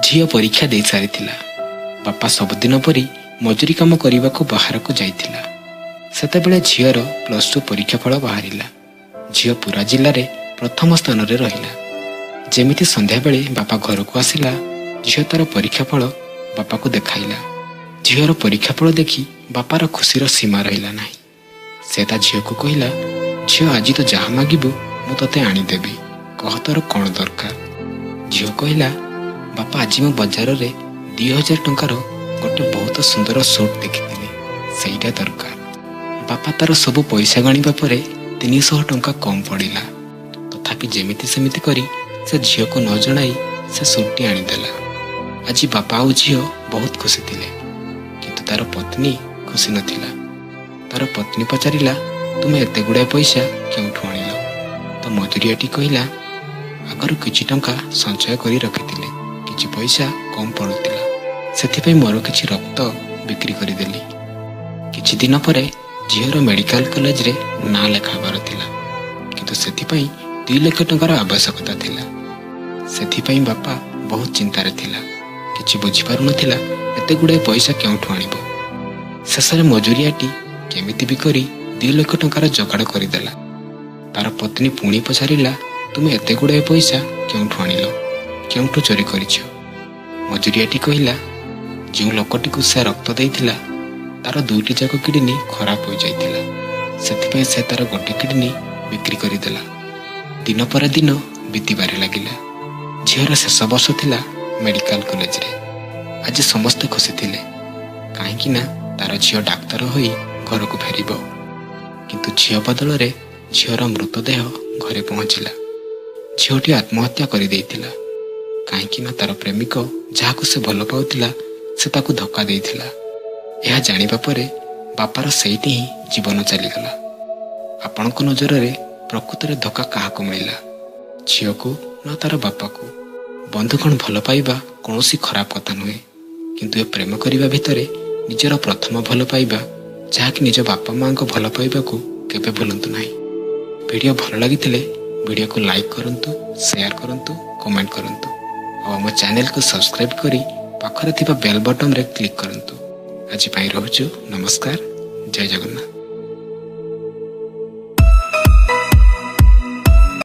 ଝିଅ ପରୀକ୍ଷା ଦେଇ ସାରିଥିଲା। ବାପା ସବୁଦିନ ପରି ମଜୁରୀ କାମ କରିବାକୁ ବାହାରକୁ ଯାଇଥିଲା। ସେତେବେଳେ ଝିଅର +2 ପରୀକ୍ଷା ଫଳ ବାହାରିଲା। ଝିଅ ପୁରା ଜିଲ୍ଲାରେ ପ୍ରଥମ ସ୍ଥାନରେ ରହିଲା। ଯେମିତି ସନ୍ଧ୍ୟାବେଳେ ବାପା ଘରକୁ ଆସିଲା, ଝିଅ ତାର ପରୀକ୍ଷା ଫଳ ବାପାକୁ ଦେଖାଇଲା। ଝିଅର ପରୀକ୍ଷା ଫଳ ଦେଖି ବାପାର ଖୁସିର ସୀମା ରହିଲା ନାହିଁ। ସେ ତା ଝିଅକୁ କହିଲା, ଝିଅ, ଆଜି ତ ଯାହା ମାଗିବୁ ମୁଁ ତୋତେ ଆଣିଦେବି, କହ ତୋର କ'ଣ ଦରକାର? ଝିଅ କହିଲା, ବାପା, ଆଜି ମୁଁ ବଜାରରେ 2000 ଟଙ୍କାର ଗୋଟେ ବହୁତ ସୁନ୍ଦର ସୁଟ୍ ଦେଖିଥିଲି, ସେଇଟା ଦରକାର। ବାପା ତାର ସବୁ ପଇସା ଗଣିବା ପରେ 300 ଟଙ୍କା କମ୍ ପଡ଼ିଲା। ତଥାପି ଯେମିତି ସେମିତି କରି ସେ ଝିଅକୁ ନ ଜଣାଇ ସେ ସୁଟ୍ଟି ଆଣିଦେଲା। ଆଜି ବାପା ଆଉ ଝିଅ ବହୁତ ଖୁସି ଥିଲେ, କିନ୍ତୁ ତାର ପତ୍ନୀ ଖୁସି ନଥିଲା। ତାର ପତ୍ନୀ ପଚାରିଲା, ତୁମେ ଏତେ ଗୁଡ଼ାଏ ପଇସା କେଉଁଠୁ ଆଣିଲ? ତ ମଜୁରିଆଟି କହିଲା, ଆଗରୁ କିଛି ଟଙ୍କା ସଞ୍ଚୟ କରି ରଖିଥିଲି, କିଛି ପଇସା କମ୍ ପଡ଼ୁଥିଲା, ସେଥିପାଇଁ ମୋର କିଛି ରକ୍ତ ବିକ୍ରି କରିଦେଲି। କିଛି ଦିନ ପରେ ଝିଅର ମେଡ଼ିକାଲ କଲେଜରେ ନାଁ ଲେଖା ହେବାର ଥିଲା, କିନ୍ତୁ ସେଥିପାଇଁ 2 ଲକ୍ଷ ଟଙ୍କାର ଆବଶ୍ୟକତା ଥିଲା। ସେଥିପାଇଁ ବାପା ବହୁତ ଚିନ୍ତାରେ ଥିଲା। କିଛି ବୁଝିପାରୁନଥିଲା ଏତେ ଗୁଡ଼ାଏ ପଇସା କେଉଁଠୁ ଆଣିବ। ଶେଷରେ ମଜୁରିଆଟି କେମିତି ବି କରି 2 ଲକ୍ଷ ଟଙ୍କାର ଯୋଗାଡ଼ କରିଦେଲା। ତାର ପତ୍ନୀ ପୁଣି ପଚାରିଲା, ତୁମେ ଏତେ ଗୁଡ଼ାଏ ପଇସା କେଉଁଠୁ ଆଣିଲ, କେଉଁଠୁ ଚୋରି କରିଛ? ମଜୁରିଆଟି କହିଲା, ଯେଉଁ ଲୋକଟିକୁ ସେ ରକ୍ତ ଦେଇଥିଲା ତାର 2ଟି ଯାକ କିଡନୀ ଖରାପ ହୋଇଯାଇଥିଲା, ସେଥିପାଇଁ ସେ ତାର ଗୋଟେ କିଡନୀ ବିକ୍ରି କରିଦେଲା। ଦିନ ପରେ ଦିନ ବିତିବାରେ ଲାଗିଲା। ଝିଅର ଶେଷ ବର୍ଷ ଥିଲା ମେଡ଼ିକାଲ କଲେଜରେ। ଆଜି ସମସ୍ତେ ଖୁସି ଥିଲେ, କାହିଁକି ନା ତାର ଝିଅ ଡାକ୍ତର ହୋଇ ଘରକୁ ଫେରିବ। କିନ୍ତୁ ଝିଅ ବଦଳରେ ଝିଅର ମୃତଦେହ ଘରେ ପହଞ୍ଚିଲା। ଝିଅଟି ଆତ୍ମହତ୍ୟା କରିଦେଇଥିଲା, କାହିଁକି ନା ତାର ପ୍ରେମିକ ଯାହାକୁ ସେ ଭଲ ପାଉଥିଲା ସେ ତାକୁ ଧକ୍କା ଦେଇଥିଲା। ଏହା ଜାଣିବା ପରେ ବାପାର ସେଇଠି ହିଁ ଜୀବନ ଚାଲିଗଲା। ଆପଣଙ୍କ ନଜରରେ ପ୍ରକୃତରେ ଧୋକା କାହାକୁ ମିଳିଲା, ଝିଅକୁ ନା ତାର ବାପାକୁ? ବନ୍ଧୁଗଣ, ଭଲ ପାଇବା କୌଣସି ଖରାପ କଥା ନୁହେଁ, କିନ୍ତୁ ଏ ପ୍ରେମ କରିବା ଭିତରେ ନିଜର ପ୍ରଥମ ଭଲ ପାଇବା, ଯାହାକି ନିଜ ବାପା ମାଆଙ୍କ ଭଲ ପାଇବାକୁ କେବେ ଭୁଲନ୍ତୁ ନାହିଁ। ଭିଡ଼ିଓ ଭଲ ଲାଗିଥିଲେ ଭିଡ଼ିଓକୁ ଲାଇକ୍ କରନ୍ତୁ, ସେୟାର କରନ୍ତୁ, କମେଣ୍ଟ କରନ୍ତୁ ଆଉ ଆମ ଚ୍ୟାନେଲକୁ ସବସ୍କ୍ରାଇବ୍ କରି ପାଖରେ ଥିବା ବେଲ୍ ବଟନରେ କ୍ଲିକ୍ କରନ୍ତୁ। ଆଜି ପାଇଁ ରହୁଛୁ, ନମସ୍କାର, ଜୟ ଜଗନ୍ନାଥ।